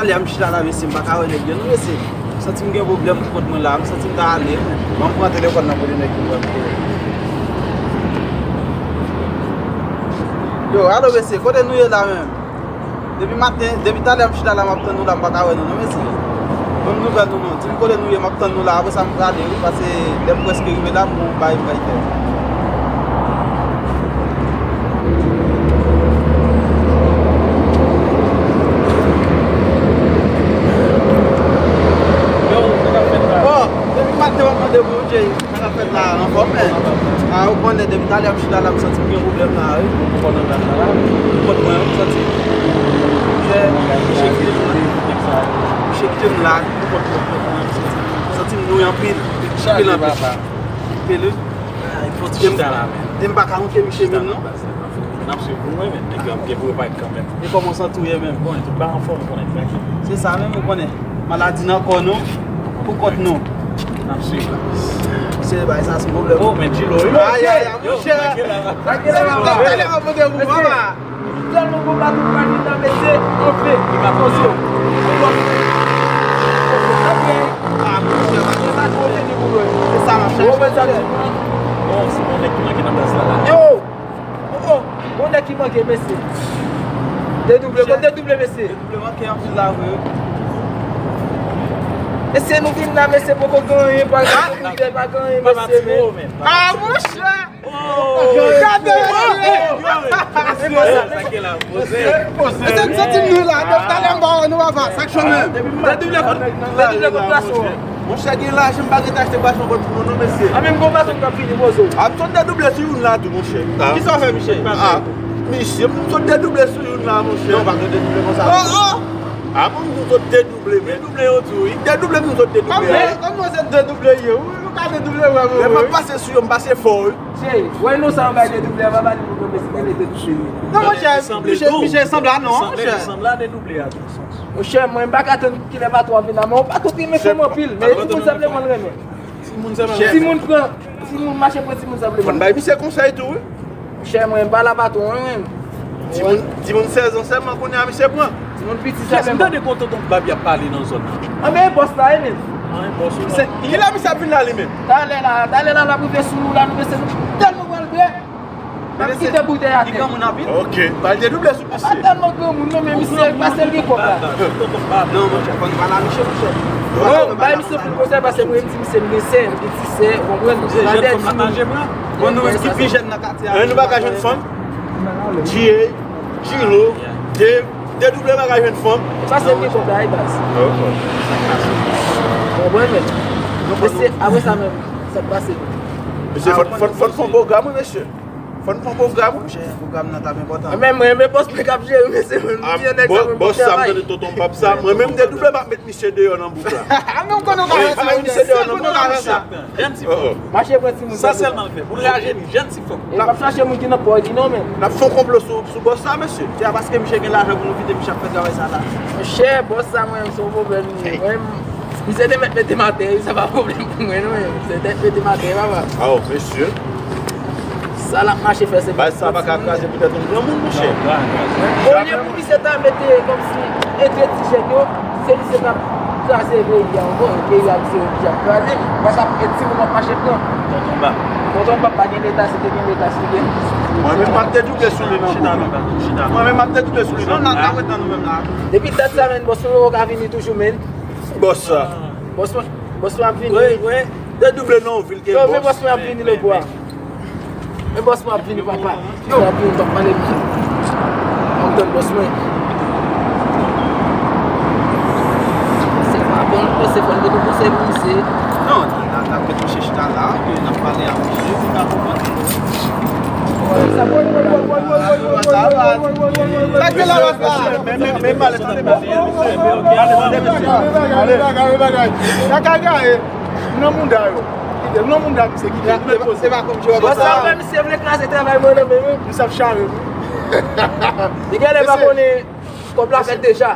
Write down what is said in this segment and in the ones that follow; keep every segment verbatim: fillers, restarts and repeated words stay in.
Ale, m chita la, mesye, m pa ka wè nèg yo, non, mesye. M santi m gen pwoblèm pou kont mwen la, m santi m ta ale. Ban m pran telefòn nan pou nèg yo wè m. Yo, alo, mesye, kote nou ye la menm? Depi maten, depi talè m chita la, m ap tann nou la, m pa ka wè nou, non, mesye. Ban m nouvèl nou, non. Di m kote nou ye, m ap tann nou la, apre sa m prale, wi, paske lè m prèske rive la, m gon bagay m pral fè. Yo, sa k ap fèt la? Bon, depi maten w ap mande pou Jay, sa k ap fèt la, anfòm, men. A, ou konnen, depi talè m chita la, m santi m gen pwoblèm la, wi. Ou konnen bagay sa la? Ou konn mwen, ou santi. Jay, misye kite m la. Misye kite m la, ou konn mwen, ou konn mwen, m santi. M santi m lwen anpil. Anpil, anpil. Anpil, wi. Chita la, men. E m pa ka manke misye menm, non. N ap swiv pou mwen, men nèg yo ap gen pou yo parèt kanmenm. E kòman w santi w ye menm? Bon, tout bagay anfòm, ou konnen, trankil. Se sa menm, ou konnen. Maladi nan kò nou, pou kont nou. N ap swiv la. Se bagay sa, se pwoblèm. Oh, men Djilo, wi. Ay, ay, ay, monchè. Yo, trankil la. Trankil la, papa. Talè m ap monte pou papa. Tèlman gwo bato pral vin nan mesye, anfen, li pa poze. Bon. Apre, ah, monchè, pa gen bato teni pou yo. Se sa m ap chache. Ou konprann sa m di? Bon, se yon nèg ki manke nan plas la, la. Yo! Oh, oh, gon nèg ki manke, mesye. Dedouble, kote dedouble, mesye? Dedouble manke anpil la vre. Mesye, nou vin la, mesye, poko gen anyen, pa gen anyen, mesye, men. Ah, monchè! Oh! Gade, mesye! Mesye, mesye, nou la, nou talè m ba nou ava, sa k cho menm? Dedouble kont, dedouble kont plas ou. Monchè, gen lajan m pa gen achte baton kont pou nou, non, mesye. A, menm gon baton k ap vini poze w. A, m sot dedouble sou youn la tou, monchè. Kisa w fè, Michel? Ah, misye, m sot dedouble sou youn la, monchè. Non, pa gen dedouble konsa. Oh, oh! A, bon, m sot dedouble, men. Dedouble yo tou, wi. Dedouble m sot dedouble. Kòman, kòman se dedouble ye? Ou, ou ka dedouble, wè, wè, wè. Lè m ap pase sou yo, m pase fò, wi. Cheri, wè nou sa yo bay dedouble a, pa ba li pwoblèm, mesye, men li dedouble li. Non, monchè, misye, misye sanble a, non, monchè. Sanble a dedouble a tou. Monchè, mwen m pa ka tann kilè patwon ap vin la, men yon patwon ki renmen fanm anpil, men timoun sa vle konn renmen. Timoun sa vle. Timoun pran, timoun mache pran timoun sa vle. Fò n bay misye konsèy tou, wi. Monchè, mwen m pa la patwon, wi, mwen. Timoun, timoun sèz an sèlman kounye a misye pran. Timoun piti sa menm. M tande kon tonton Bab y ap pale nan zòn nan. Anben bòs la, wi, men. Anben bòs la. Kilè misye ap vin la, li menm? Talè la, talè la, l ap rive sou nou la, nou mesye, nou tèlman pral prè. N ap kite boutèy atè. Li granmoun anpil. Ok. Ba l dedouble sou misye. Pa tèlman granmoun, non, men misye, pase l gen kòb la. Non, monchè, fò n pale a misye, monchè. Bon, bay misye pil konsèy, paske mwen, m di misye, m gen sè, m gen ti sè, ou konprann? Jèn fanm la manje mwen. Bon, nou menm ki pi jèn nan katye a. Nou pa ka jwenn fanm. G A, Djilo, Dave, dedouble pa ka jwenn fanm. Pase l gen kòb la, wi, baz. Ou konprann, men. Mesye, apre sa menm, sa k pase? Mesye, fò n, fò n, fò n fè yon pwogram, wi, mesye. Fò n pran pwogram. Monchè, pwogram nan t ap enpòtan. Men mwen, men bòs mwen k ap jere, mesye, mwen, m di nèg sa, mwen, bòs sa, m tande tonton Bab sa, mwen menm dedouble m ap met misye deyò nan bouk la. A, men m konnen w ka fè sa, misye deyò nan bouk la, monchè. Jèn ti fòk. Mache pran timoun sa sèlman l fè. Pou l rajeni, jèn ti fòk. E m ap chache moun ki nan pòj li non, men. N ap fè yon konplo sou, sou bòs sa, mesye. Se a paske misye gen lajan pou nou kite misye ap fè travay sa la. Monchè, bòs sa, mwen, se yon pwoblèm li ye. Mwen, Misye te mèt mete m atè, wi, sa pa pwoblèm pou mwen, non, men misye te mèt mete m atè, papa. Aw, mesye. Sa l ap mache fè, se baz sa pa ka kraze poutèt yon granmoun, monchè. Olye pou misye ta mete kòmsi ede ti jèn yo, se misye k ap kraze peyi a ankò, peyi a misye oblije ap kraze, paske ap ede timoun ap mache pran. Tonton Bab. Tonton Bab pa gen leta, si te gen leta, si te gen. Mwen menm m ap dedouble sou li nan bouk la. Mwen menm m ap dedouble sou li nan bouk la. Depi dat sa, men bòs mwen poko ka vini toujou, men. Bòs sa. Bòs mwen, bòs mwen ap vini. Wi, wi. Dedouble nan yon vil gen bòs. Yo, men bòs mwen ap vini, lòtbò a. Men bòs mwen ap vini, papa. Yo, ap vini, m ap pale. M ap tann bòs mwen. Se pa bon, se fò n mete konsèy pou misye. Non, n ap, n ap met misye chita la, n ap pale ak misye, pou n ka konprann. Nan mouda yo. Kite, nan mouda misye, kite. Bòs sa, misye vle kraze travay mwen nan men mwen. Misye ap chare mwen. Li genlè pa konnen kòb la fèt deja.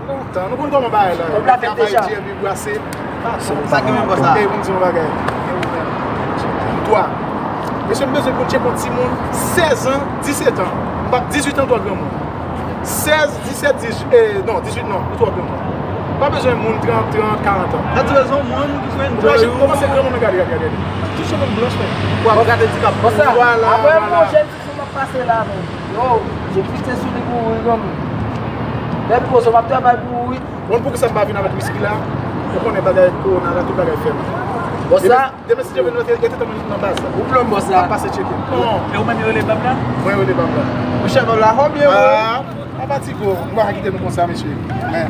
Lontan, nou konn kòman bagay la ye. Kòb la fèt deja. Travay di, epi brase. Sa ki menm bòs la? Ey, pou m di yon bagay. Twa. Mesye, m bezwen pou n tcheke yon timoun sèz an, disèt an. M pa dizuit an, twa granmoun. Sèz, disèt, dizuit, eh, non, dizuit non, ou twò jèn. Pa bezwen moun trant, trant, karant an. Sa di bezwen moun ki jwenn Ou imajine kòman se granmoun nan gade, gade, gade. Tout se moun blanch, men. W ap gade ti kap. Bon, sa, Vwala, apre vwala. Yon jèn ti sou m ap pase la, men. Yo, je pite sou li pou ou, wi, granmoun. Depi pozo, m ap travay pou ou, wi. Bon, poukisa m pa vin avèk wiski la? Ou konnen bagay kowona la, tout bagay fèmen. Bon, sa, Demen si Dye vle, nou rete tann nan baz la. Ou pran bòs la. N ap pase tcheke. Non. E ou menm yo rele bab la? Mwen yo rele bab la. Monchè, bab la fò byen, wi. Ah, pa fatige w. Nou pa ka kite nou konsa, mesye. Men,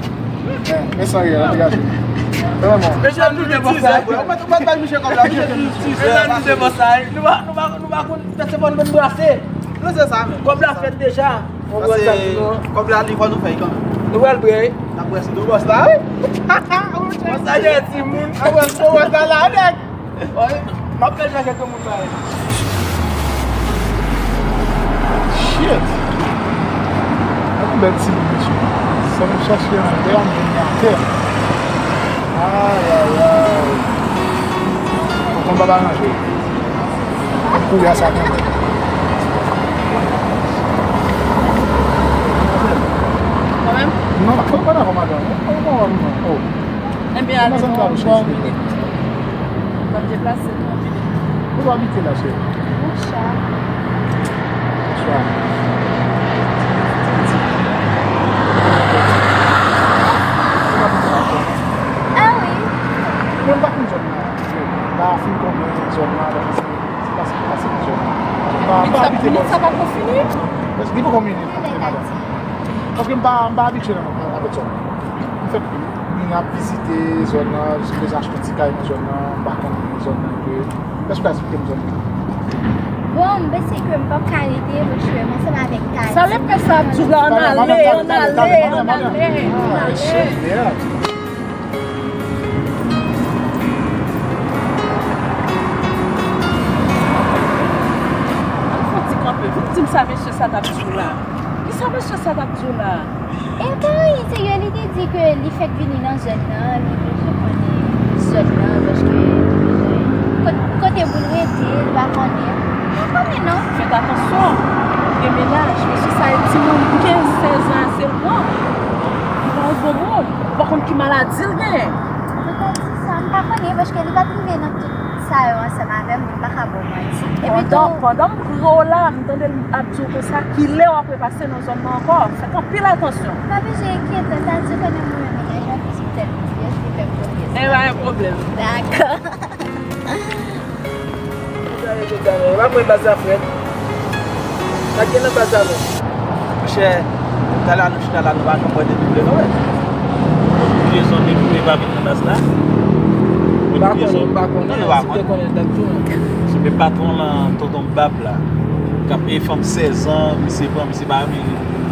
men, men san riyèl, degaje. Vrèman. Mesye, nou de bòs la. Ou pa, ou pa bay misye kòb la, misye toujou tizè. Mesye, nou de bòs la. Nou pa, nou pa, nou pa konn fè se bon, bon brase. Nou se sa, men. Kòb la fèt deja. Pase kòb la li fò nou fè l kanmenm. Nou pral bwè, wi. N ap bwè sou do bòs la, wi. Bòs la gen timoun. N ap bwè sou do bòs la la, nèg. Wi. M ap fè l chache granmoun la, wi. Shit. Yon bèl timoun, mesye. Sa m chache anlè a, m jwenn li atè. Ay, ay, ay. Fòk mwen pa aranje. Koulye a sa konn. Kanmenm? Non, pa, pa nan madanm. Oh. Ebyen, ale, non, m ap deplase nan yon minit. Kote w abite la, cheri? Nan Cha. Nan Cha. Ah wi. Mwen pa konn zòn nan. M pa fin konnen zòn nan, se, se pa, se pa, se pa zòn nan. M pa, m pa abite bò sa. Minit sa pa ko fini? Li poko fini, madanm. Paske m pa, m pa abitye nan, nan, nan zòn. Anfèt, m ap vizite zòn nan, m deja achte yon ti kay nan zòn nan, m pa konn zòn nan ke. Èske w ka esplike m zòn nan? Bon, m panse ke m p ap ka rete, monchè, m ansanm avèk Tati. Sa lepè sa ap di w la, ann ale, ann ale, ann ale, ann ale. Ann fon ti kanpe, vin di m sa mesye sa t ap di w la. Kisa mesye sa t ap di w la? E pa anyen serye, li te di ke li fèk vini nan zòn nan, li bezwen konnen zòn nan, paske li bezwen kot-, kote pou l rete, li pa konnen. M pa konnen non. Fèt atansyon, gen mennaj, mesye sa e timoun kenz, sèz an sèlman. Li pa yon bon moun, ou pa konn ki maladi l genyen. Ou ta di sa, m pa konnen, paske li pa t rive nan tout sa yo ansanm avè m, m pa ka ba w manti. Epi tou, pandan, pandan m pre w la, m tande l ap di w konsa, kilè w ap repase nan zòn nan ankò? Fèt anpil atansyon. Pa bezwen enkyete, Tati konnen mwen renmen nèg la plis poutèt li, li fè m konfyans. E pa gen pwoblèm. Dakò. Ou ta rete talè, e pa mwen baz la frèt. Sa k gen nan baz la menm? Monchè, talè a nou chita la, nou pa janm wè Dedouble non, wè. Ou bliye zòn Dedouble pa vin nan baz la? Ou bliye zòn? M pa konnen, si m te konnen, m t ap di w. Se men patwon lan, tonton Bab la, k ap peye fanm sèz an, misye pran, misye pa renmen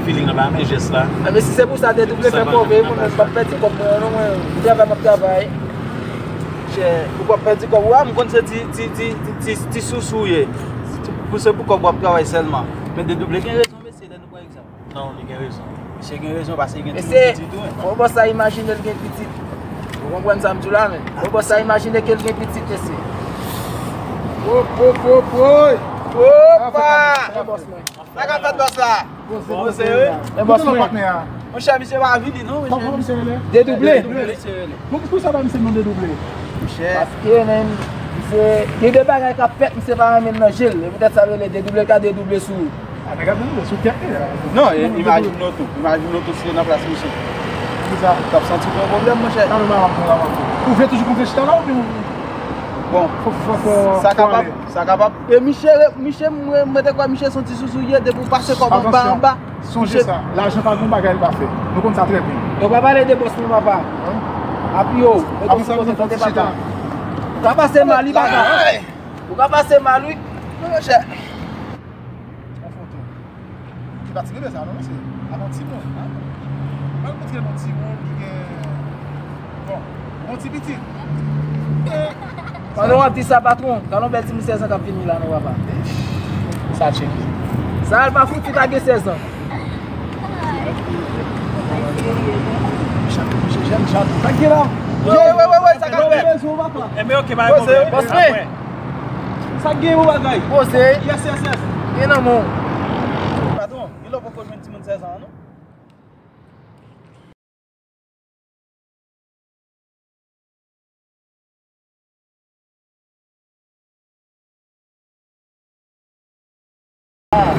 feeling lan, pa renmen jès la. Enben si se pou sa Dedouble fè kòve, mwen menm m p ap pèdi kòb mwen an non, mwen, m travay, m ap travay. Chè, ou p ap pèdi kòb ou a, m konn se ti, ti, ti, ti, ti, ti sousou w ye. Pou se pou kòb w ap travay sèlman. Men Dedouble gen rezon, mesye, lè nou pran egzanp. Non, li gen rezon. Misye gen rezon, paske li gen timoun pitit tou, men. Mesye, fò bòs la imajine l gen pitit. Ou konprann sa m di w la, men? Fò bòs la imajine ke l gen pitit, mesye. Wop, wop, wop, woy! Opa! Sa k ap fèt, bòs mwen? Sa k ap fèt, bòs la? Bon, se wi. Men bòs mwen. Monchè, misye pa vini non, monchè. Kòman misye rele? Dedouble. Dedouble, misye rele. Bon, poukisa pa misye non Dedouble? Monchè. Paske, men, misye, gen de bagay k ap fèt, misye pa renmen nan je l. E poutèt sa l rele Dedouble, l ka dedouble sou ou. A, nèg ap dedouble sou tèt li la. Non, imajine w tou. Imajine w tou si w nan plas misye. Poukisa? Ou t ap santi w gen yon pwoblèm, monchè. Ou vle toujou kontre chita la oubyen ou... Bon, sa kapab, sa kapab. E misye, misye, mwen, mwen te kwè misye se yon ti sousou ye, depi w pase kòb anba, anba. Sonje sa, lajan pa gen yon bagay li pa fè. Nou konn sa trè byen. Yo pa pale de bòs mwen, papa. Apiye w, mete w sou kote, tande papa. Ou ka pase mal, wi, papa. Ou ka pase mal, wi. Monchè. Yon foto. Li pa ti bebe sa non, mesye. Apa yon timoun, hein? Pral montre nou timoun ki gen, bon, yon ti pitit. Pandan w ap di sa, patwon, gade yon bèl timoun sèz an k ap vini la non, papa. Sa tcheke. Sa l pa fouti pa gen sèz an. Misye jèn, sa k gen la? Wè, wè, wè, wè, sa k ap fèt? Enben, oke, pa gen pwoblèm. Bòs mwen. Sa k gen pou bagay? Poze. Yes, yes, yes. Gen nan men w. Patwon, gen lè w poko jwenn timoun sèz an non. Ah.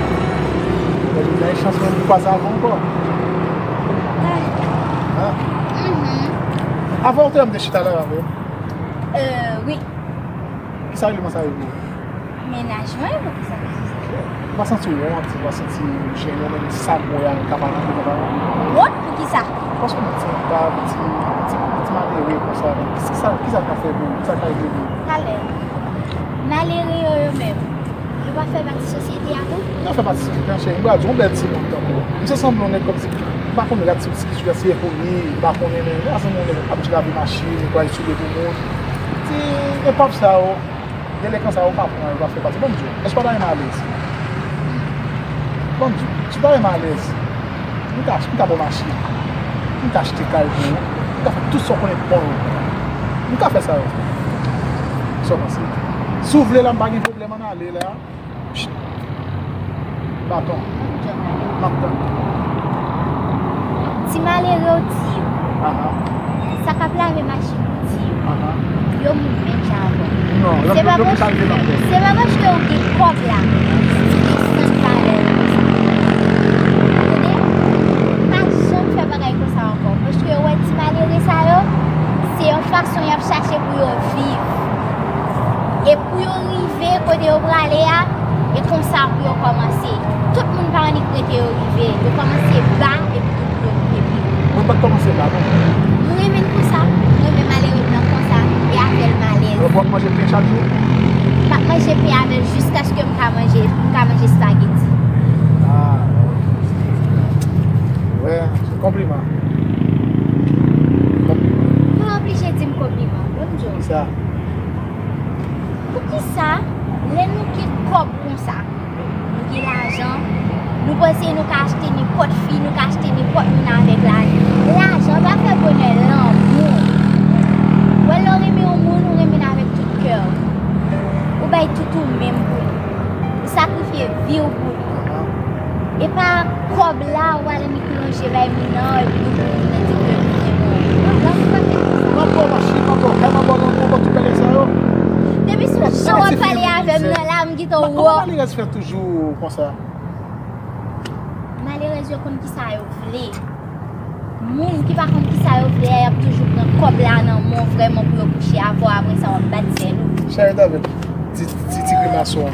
Mwen gen chans mwen pou kwaze avè w ankò. Hein? Mhm. Avan ou te wè m te chita la avè w? Euh, wi. Kisa rele mwen sa yo? Mennaj mwen, poukisa? Ou pa santi w wont, ou pa santi w jennen, menm sa m wè a, m ka pa rantre, m ka pa rantre. Wont poukisa? Paske m ti, m pa, m ti, m ti, m ti malere konsa, men kisa, kisa k ap fè pou ou? Kisa k ka rive pou ou? Talè. Malere yo, yo menm, yo pa fè pati sosyete a tou? Yo fè pati sosyete a, cheri. M pral di w, yon bèl timoun tankou w. M se sanble yon nèg kòmsi, m pa konn rad sou ti ki sou si e pou li, m pa konnen, men, m pa sanble yon nèg k ap lave machin, netwaye soulye pou moun. Ti epòk sa yo, Delenkan sa yo pa pran, yo pa fè pati. Ban m di w, èske w pa ta renmen alèz? Ban m di w, si w ta renmen alèz, m ka, m ka ba w machin, m ka achte kay pou ou, m ka fè tout sa w konnen bon yo. M ka fè sa yo. Sa w panse? Si w vle la, m pa gen pwoblèm, ann ale la. Pst. Baton. M ap tann. Ti malere w di yo. Aha. Sa k ap lave machin ou di yo. Aha. Yo moun menm jan avè w. Non, se pa paske, se pa paske ou gen kòb la, ou desann valè l konsa. Tande? Pa janm fè bagay konsa ankò. Paske yo wè ti malere sa yo, se yon fason y ap chache pou yo viv. E pou yo rive kote yo prale a, e konsa pou yo kòmanse. Tout moun pa annik rete yo rive. Yo kòmanse ba, epi yo rive pi wo. Mwen pa t kòmanse ba, non. M renmen l konsa. M renmen malere m nan konsa. E avè l m alèz. Donk, w ap manje pen chak jou? M ap manje pen avè l jiskaske m ka manje, m ka manje spageti. Ah, wè, se konpliman. Ou pa oblije di m konpliman. Ban m di w. Sa. Poukisa, lè nou gen kòb konsa, nou gen lajan, nou panse nou ka achte nenpòt fi, nou ka achte nenpòt moun avèk lajan? Lajan pa fè bonè, lanmou. Ou wè, lè w renmen yon moun, ou renmen l avèk tout kè w. Ou bay tout ou menm pou li. Ou sakrifye vi w pou li. E pa kòb la, ou al annik lonje bay moun nan, epi pou moun nan di ke li renmen w. Non, lanmou pa fè konsa. M ap ba w machin, m ap ba w kay, m ap ba w lanmou, m ap ba w tout bagay sa yo. Depi sou jan w ap pale avè m nan la, m gentan wè w. Kòman malere fè toujou konsa? Malerèz yo konn kisa yo vle. Moun ki pa konn kisa yo vle a, y ap toujou pran kòb la nan men w vrèman pou yo kouche avè w, apre sa w ap bat sèl ou. Sa yo t avè di ti, ti grimas ou a.